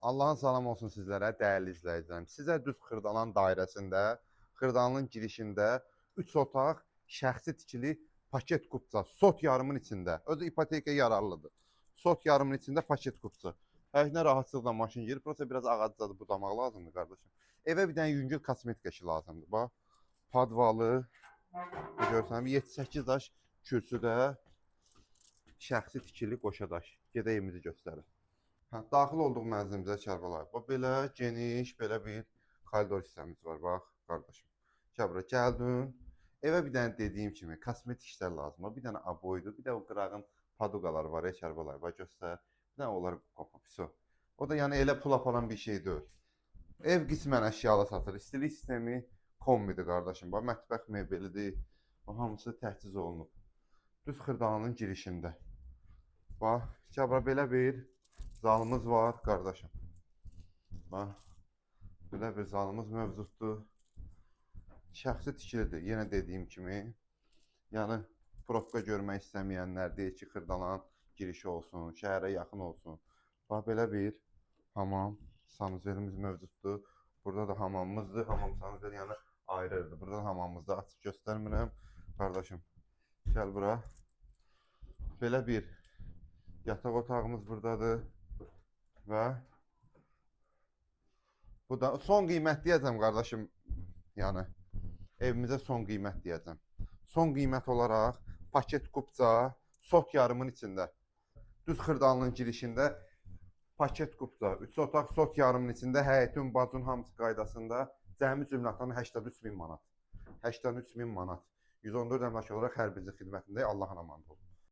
Allahın salam olsun sizlərə, dəyərli izləyicilərim. Sizə düz Xırdalan dairəsində, Xırdalanın girişində 3 otaq, şəxsi tikili paket kupça, sot yarımın içində. Özü ipoteka yararlıdır. Sot yarımın içində paket kupça. Həyətinə rahatçılıqla maşın girir. Prosta biraz ağac zadı budamaq lazımdır qardaşım. Evə bir dənə yüngül kosmetika işi lazımdır. Bax, padvalı, görürsən, 7-8 daş kürsüdə şəxsi tikili qoşa daş. Gedək evimizi göstərim. Hə, daxil olduq mənzilimizə, Kərbəlayı. Bax belə geniş, belə bir koridor hissəmiz var, bax qardaşım. Gəl bura gəldin. Evə bir dənə dediyim kimi kosmetik işlər lazımdır. Bir dənə aboydur, bir də o qırağın paduqaları var, ey Kərbəlayı. Bax göstər. Bir dənə onlar qopub, vəsə. O da yəni elə pul aparan bir şey deyil. Ev qismən əşyalı satılır. İstilik sistemi kombidir qardaşım. Bax mətbəx mebelidir. Bu hamısı təchiz olunub. Düz Xırdalanın girişində. Bax, gəl bura, belə bir zalımız var qardaşım. Bax, belə bir zalımız mövcuddur. Şəxsi tikilidir. Yenə dediyim kimi, yəni probka görmək istəməyənlər deyir ki, Xırdalan girişi olsun, şəhərə yaxın olsun. Bax belə bir hamam, sanuzelimiz mövcuddur. Burada da hamamımızdır. Hamam sanuzel yəni ayrıdır. Burada da hamamımızda açıb göstərmirəm. Qardaşım, gəl bura. Belə bir yataq otağımız buradadır və bu da son qiymət deyəcəm qardaşım. Yəni evimizə son qiymət deyəcəm. Son qiymət olaraq paket kupça sot yarımın içində. Düz Xırdalının girişində paket kupça, 3 otaq, sot yarımın içində, həyətin, bacun hamısı qaydasında, cəmi cümlətanı 83 min manat. 83 min manat. 114 əmlak olaraq hər birinizin xidmətindəyik. Allahın amanı olun.